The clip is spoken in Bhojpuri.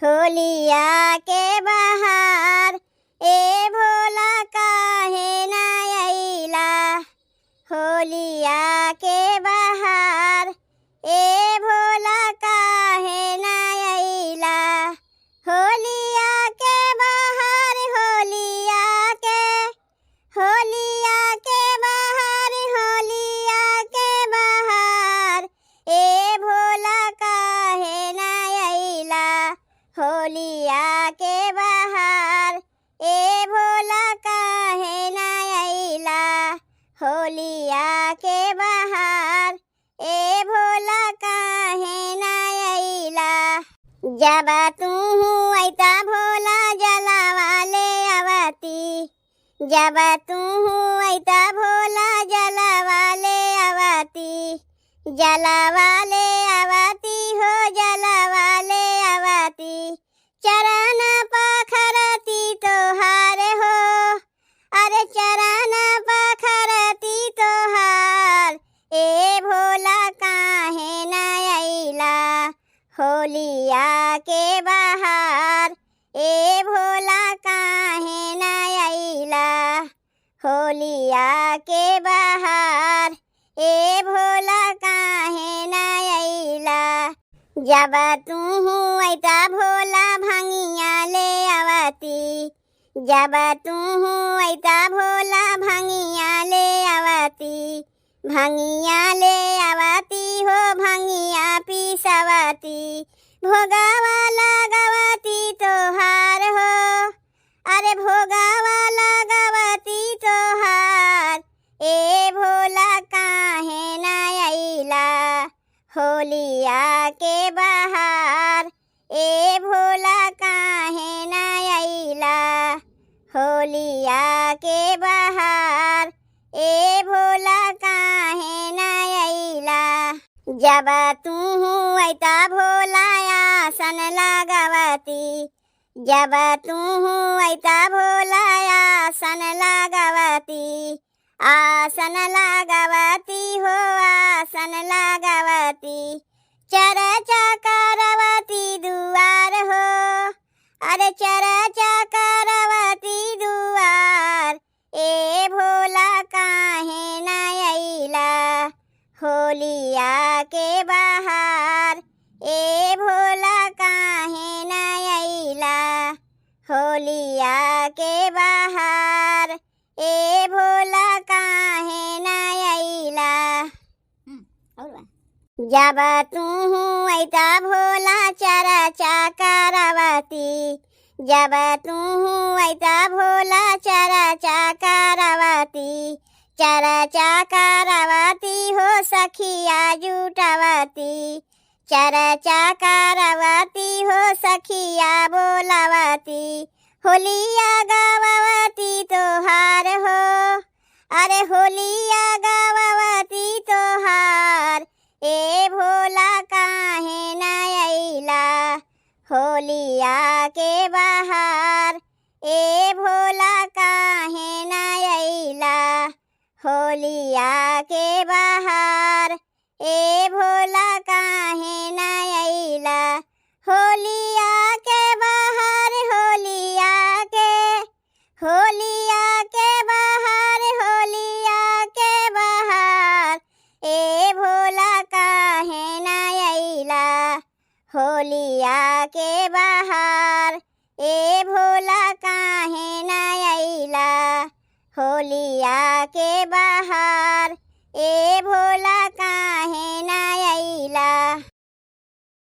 होलिया के बहार ए भोला काहे ना अइला। होलिया के बहार ए भोला काहे ना अइला। होलिया के बहार होलिया के, होलिया के बहार होलिया के बहार ए भोला काहे ना अइला। होलिया के बहार ए भोला काहे ना अइला। होलिया के बहार ए भोला काहे ना अइला। जब तू अइता भोला जलावा ले अवती, जब तू अइता भोला जलावा ले अवती, जलावा ले अवती हो जलावा ले अवती। चरण पखरती तोहार हो, अरे चरण पखरती तोहार ए भोला काहे ना अइला। होलिया के बहार ए भोला काहे ना अइला। होलिया के बहार ए भोला काहे ना अइला। जब तू अइता भोला भंगिया ले अवती, जब तू अइता भोला भंगिया ले अवती, भंगिया ले अवती हो भंगिया पीसवती। भोगावा लगवती तोहार हो, अरे भोगावा लगवती तोहार ए भोला काहे ना अइला। होलिया के बहार ए भोला काहे ना अइला। होलिया के बहार ए भोला काहे ना अइला। जब तू अइता भोला आसन लगवती, जब तू अइता भोला आसन लगवती, आसन लगवती हो आसन लगवती। चरचा करवती दुआर हो, अरे चरचा करवती दुआर ए भोला काहे ना अइला। होलिया के बहार ए भोला काहे ना अइला। होलिया के बहार ए भोला काहे ना अइला। जब तू अइता भोला चरचा करवती, जब तू अइता भोला चरचा करवती, चरचा करवती हो सखिया जुटवती, चरचा करवती हो सखिया बोलवती। होलिया गावती तोहार हो, अरे होलिया गावती तोहार ए भोला काहे ना अइला। होलिया के बहार ए भोला काहे ना अइला। होलिया के बहार ए भोला काहे ना अइला। होलिया के बहार होलिया के, होलिया के बहार होलिया के बहार ए भोला काहे ना अइला। होलिया के बहार ए भोला काहे ना अइला। होलिया के बहार ए भोला